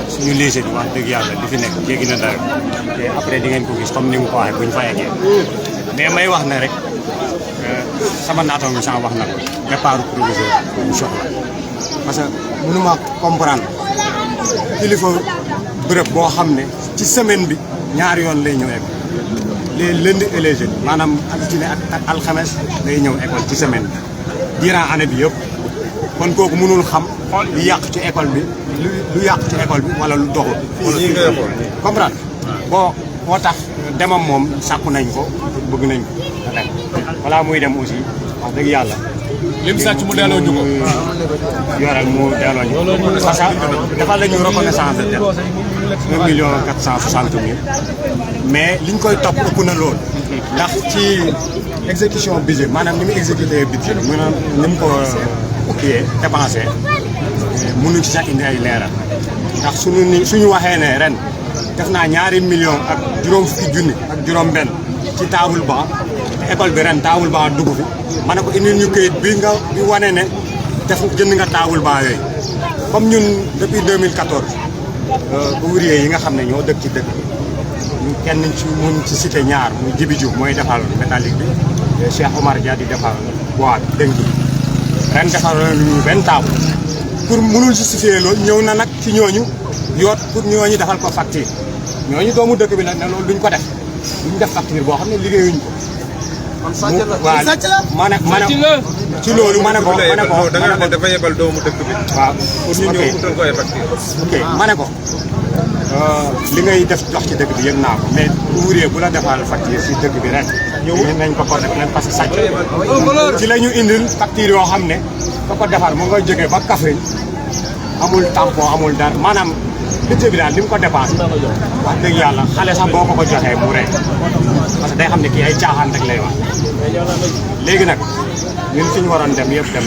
suñu lycée bi wax dëgg yàlla li fi nekk jéggi na dara te après di ngeen ko gis comme ni mu ko waxee bu ñu fa yeggee mais may wax na rek sama naataango sama wax na ko départ proviseur ñu soxla parce que mënuma comprendre kilifa bërëb boo xam ne ci semaine bi ñaari yoon lay ñëw école les lundi et les jeudis maanaam altine ak alxames lay ñëw école ci semaine bi durant année bi yëpp kon kooku mënul xam lu yàq ci école bi lu yàq ci école bi wala lu doxul comprendre boo tax demam moom sàkku nañ ko bëgg nañ ko dem voilà muy dem aussi wax dëgg yàlla lim sàcc mu delloo ñu ko yoral mu delloo ñu ko parce que dafa la ñu reconnaissance de dette 1,460,000 mais liñ koy topp ëpp na lool ndax ci exécution budget maanaam ni mu exécuté budget ni mu ko kiyee dépensé mënuñ ci sax indi ay leeral ndax suñu waxee ne ren def naa ñaari millions ak juróom fukki junni ak juróom benn ci table banc te école bi ren table banc dugg fi ma ne ko indil ñu këyit bi wane ne def jënd nga table banc yooyu comme ñun depuis 2014 ouvrier yi nga xam ne ñoo dëkk ci dëkk ñu kenn ci mun ci cité ñaar mu Jibi Diouf mooy defal métallique bi Cheikh Omar Dia di defal bois bi dënk bi ren defal ñu benn table pour mënul justifier loolu ñëw na nag ci ñooñu yoot pour ñooñu defal ko facture ñooñu doomu dëkk bi la ne loolu duñ ko def duñ def facture boo xam ne liggéeyuñ ko. kon sàcc la waaw ma ne ci loolu ma ne ko da nga ne dafa yebal doomu dëkk bi. waaw pour ñu ñëw utal ko ay facture. ok ma ne ko li ngay def jox ci dëkk bi yëg naa ko mais ouvrier bu la defal facture si dëkk bi ren. ñëw nañ ko porté plainte parce que sàcc ci la ñu indil facture yoo xam ne ka ko defar mu nga jógee ba Kaffrine amul tampon amul dara maanaam budget bi daal li mu ko dépensé wax dëgg yàlla xale sax boo ko joxee mu rey parce que day xam ne kii ay caaxaan rek lay wax léegi nag ñun fi ñu waroon dem yëpp dem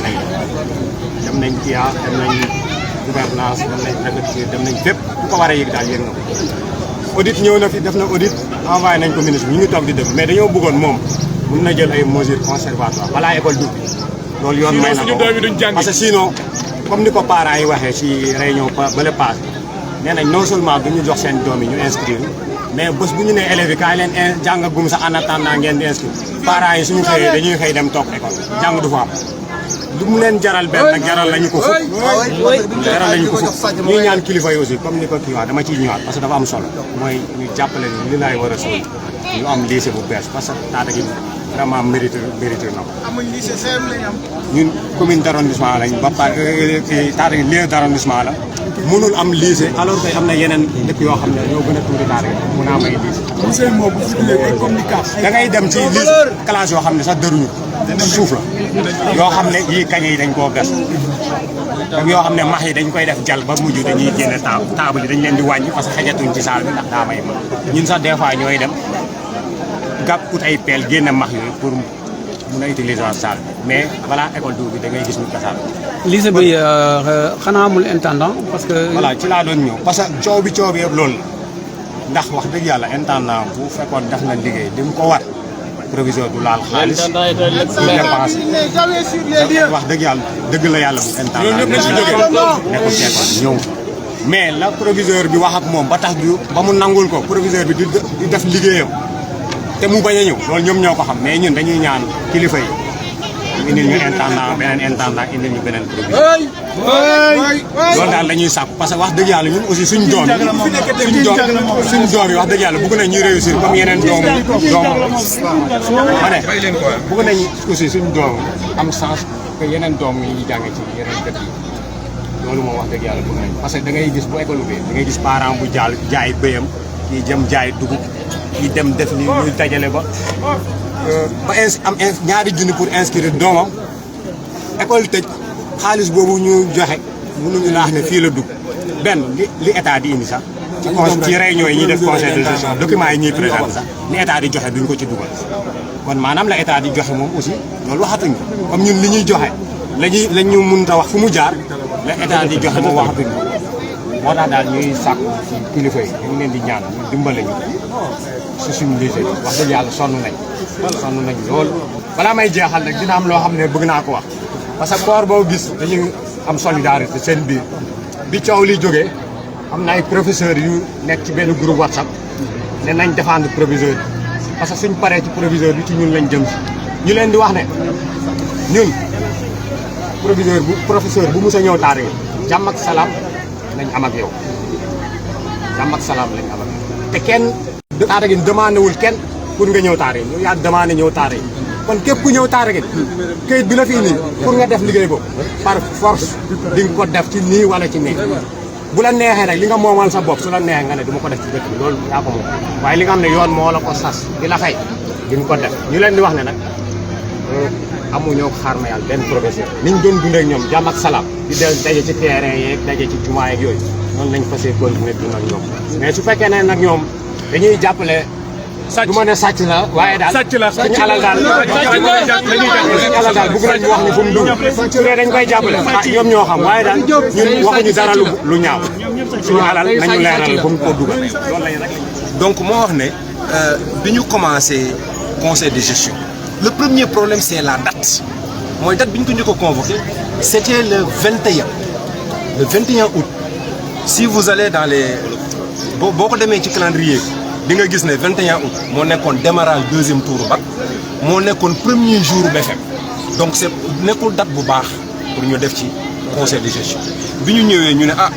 nañ KIA dem nañ gouvernance dem nañ préfecture dem nañ fépp bu ko war a yëg daal yëg na ko audit ñëw na fi def na audit envoyé nañ ko ministre bi ñu ngi toog di déglu mais dañoo bëggoon moom mun na jël ay mesures conservatoires balaa école dugg loolu yoon may na ko parce que sinon comme ni ko parents yi waxee ci réunion bale paase nee nañ non seulement du ñu jox seen doom yi ñu inscrire mais bés bu ñu nee élèves yi kaay leen jàngagum sax en attendant ngeen di inscrire parents yi suñu xëyee dañuy xëy dem toog école jàng du fa am lu mu leen jaral benn nag jaral lañu ko fukk jaral lañu ko fukk ñuy ñaan kilifa yi aussi comme ni ko kii wax dama ciy ñëwaat parce que dafa am solo mooy ñu jàppale ni li laay war a sol ñu am lycée bu bees parce que taata gi vraiment mérité na ko ñun commune d' arrondissement lañ ba pare taata gi lieu d' arrondissement la mënul am lycée alors que am na yeneen dëkk yoo xam ne ñoo gën a tuuti taata gi mun a am ay lycée da ngay dem ci lycée classe yoo xam ne sax dëruñu suuf la yoo xam ne yii kañ yi dañ koo gas ak yoo xam ne max yi dañ koy def jal ba mujj dañuy génne table yi dañ leen di wàññi parce que xajatuñ ci saal bi ndax daa may ma ñun sax des fois ñooy dem gàpp ut ay peel génne max yooyu pour mun a utiliser waat saal bi mais balaa école dugub bi da ngay gis ñu gasaal. lycée bi xanaa amul intendant parce que. voilà ci laa doon ñëw parce que coow bi yëpp loolu la ndax wax dëgg yàlla intendant bu fekkoon def na liggéey di mu ko war proviseur du laal xaalis du dépense wax dëgg yàlla dëgg la yàlla bu intendant nekkul ci école ñëw mais la proviseur bi wax ak moom ba tax du ba mu nangul ko proviseur bi di def liggéeyam te mu bañ a ñëw loolu ñoom ñoo ko xam mais ñun dañuy ñaan kilifa yi indil ñu intendant beneen intendant indil ñu beneen proviseur loolu daal dañuy sàkku parce que wax dëgg yàlla ñun aussi suñ doom yi wax dëgg yàlla bëgg nañ ñuy réussir comme yeneen doom ma ne bëgg nañ aussi suñ doom am chance que yeneen doom yi jànge ci yeneen dëkk yi loolu moom wax dëgg yàlla bëgg nañ parce que da ngay gis bu école bi da ngay gis parent bu jaay bëyam kii jëm jaay dugub kii dem def ni ñuy dajale ba am ñaari junni pour inscrire doomam école tëj xaalis boobu ñu joxe mënuñu laax ne fii la dugg benn li état di indi sax ci réunion yi ñuy def conseil de gestion documents yi ñuy présenté sax li état di joxe duñ ko ci dugal kon maanaam la état di joxe moom aussi loolu waxatuñ ko comme ñun li ñuy joxe la ñu mun a wax fu mu jaar la état di joxe moom waxatuñ ko moo tax daal ñuy sàkku ci kilifa yi dañ leen di ñaan ñu dimbale ñu si suñu lycée wax dëgg yàlla sonn nañ lool balaa may jeexal rek dina am loo xam ne bëgg naa ko wax parce que corps boo gis dañuy am solidarité seen biir bi coow li jógee am na ay professeurs yu nekk ci benn groupe WhatsApp ne nañ défendre proviseur bi parce que suñ paree ci proviseur bi ci ñun lañ jëm si ñu leen di wax ne ñun professeur bu mus a ñëw taare jàmm ak salaam lañ am ak yow jàmm ak salaam lañ am ak yow te kenn taare gi demandé wul kenn pour nga ñëw taare yow yaa demandé ñëw taare kon képp ku ñëw taare gi këyit bi la fii nii pour nga def liggéey boobu par force di nga ko def ci nii wala ci nii bu la neexee rek li nga moomal sa bopp su la neexee nga ne du ma ko def ci dëkk bi loolu yaa ko moom waaye li nga xam ne yoon moo la ko sas di la fay di nga ko def ñu leen di wax ne nag amuñoo xaar ma yàlla benn professeur niñ doon dundee ak ñoom jàmm ak salaam di daje ci terrain yeeg daje ci jumaa yeeg yooyu noonu lañ fas yéene continuer dund ak ñoom mais su fekkee ne nag ñoom dañuy jàppale du ma ne sàcc la waaye daal suñu alal daal suñu alal daal bëgg nañ wax ni fu mu dugg su dee dañ koy jàppale ah ñoom ñoo xam waaye daal ñun waxuñu dara lu ñaaw suñu alal nañu leeral fu mu ko dugal loolu lañ rek. donc moo wax ne bi ñu commencé conseil de gestion le premier problème c'est la date mooy date bi ñu ko njëkk a convoqué c'était le 21 août si vous allez dans les boo ko demee ci calendrier di nga gis ne 21 août moo nekkoon démarrage deuxième tour bac moo nekkoon premier jour BFEM donc c'est nekkul date bu baax pour ñu def ci conseil de gestion bi ñu ñëwee ñu ne ah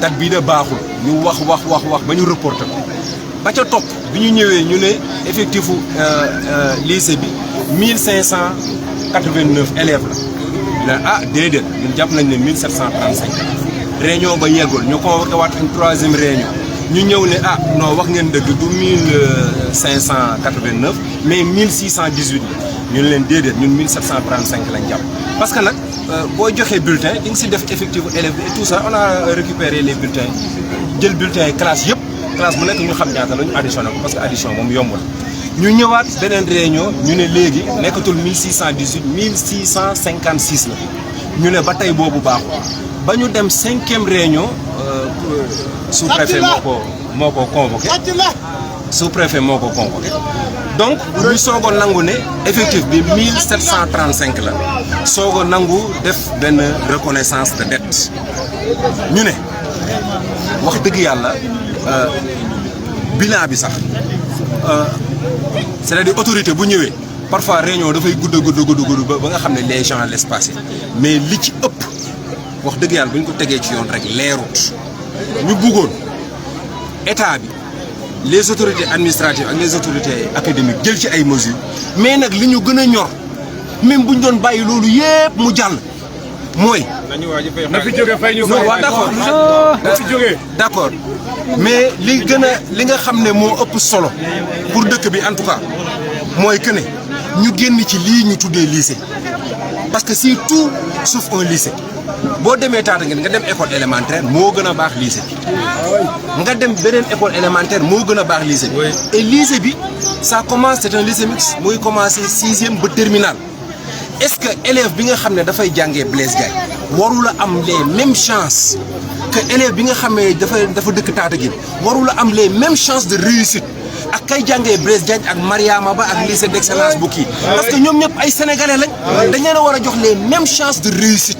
date bii de baaxul ñu wax ba ñu reporté ko ba ca topp bi ñu ñëwee ñu ne effectif lycée bi 1589 élèves la ñu ne ah déedéet ñun jàpp nañ ne 1735 réunion ba yeggul ñu convoqué waat une troisième réunion ñu ñëw ne ah non wax ngeen dëgg du 1589 mais 1618 la ñu ne leen déedéet ñun 1735 lañ jàpp parce que nag boo joxee bulletin di nga si def effectif élèves et tout ça on a récupéré les bulletins jël bulletins yi classe yëpp classe bu nekk ñu xam ñaata la ñu additionné ko parce que addition moom yombul ñu ñëwaat beneen réunion ñu ne léegi nekkatul 1618 1656 la ñu ne ba tey boobu baaxul ba ñu dem 5e réunion sous-préfet moo ko convoqué sous-préfet moo ko convoqué donc ñu soog a nangu ne effectif bi 1735 la soog a nangu def benn reconnaissance de dette ñu ne wax dëgg yàlla bilan bi sax c'est-à-dire autorité bu ñëwee parfois réunion dafay gudd ba nga xam ne les gens laissent passer mais li ci ëpp wax dëgg yàlla bu ñu ko tegee ci yoon rek leerut ñu bëggoon état bi les autorités administratives ak les autorités académiques jël ci ay mesures mais nag li ñu gën a ñor même bu ñu doon bàyyi loolu yépp mu jàll mooy. na fi jóge fay ñu waaw d'accord na fi jóge d'accord mais li nga xam ne moo ëpp solo pour dëkk bi en tout cas mooy que ne ñu génn ci lii ñu tuddee lycée parce que c'est tout sauf un lycée boo demee Tataguine nga dem école élémentaire moo gën a baax lycée bi nga dem beneen école élémentaire moo gën a baax lycée bi et lycée bi ça commence c'est un lycée mixte muy commencé 6e ba terminal est-ce que élève bi nga xam ne dafay jàngee Blaise Diagne warul a am les mêmes chances que élève bi nga xam ne dafa dëkk Tataguine warul a am les mêmes chances de réussite ak kay jàngee Blaise Diagne ak Mariama Ba ak lycée d'excellence bu kii parce que ñoom ñëpp ay sénégalais lañ dañ leen a war a jox les mêmes chances de réussite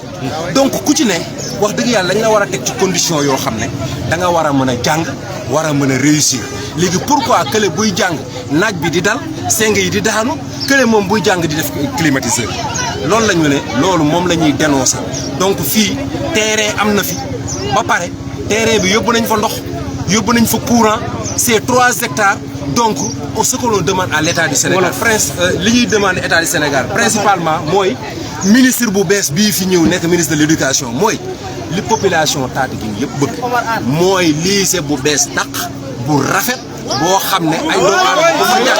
donc ku ci ne wax dëgg yàlla dañ la war a teg ci condition yoo xam ne da nga war a mën a jàng war a mën a réussir léegi pourquoi kële buy jàng naaj bi di dal seng yi di daanu kële moom buy jàng di def climatiseur loolu la ñu ne loolu moom la ñuy dénoncer donc fii terrain am na fi ba pare terrain bi yóbbu nañ fa ndox yóbbu nañ fa courant c'est 3 hectares donc ce que l'on demande à l'État du Sénégal li ñuy demande État du Sénégal principalement mooy ministre bu bees bii fi ñëw nekk ministre de l'éducation mooy li population Tataguine yëpp bëgg mooy lycée bu bees tàq bu rafet boo xam ne ay doomu aadama bu fa jàng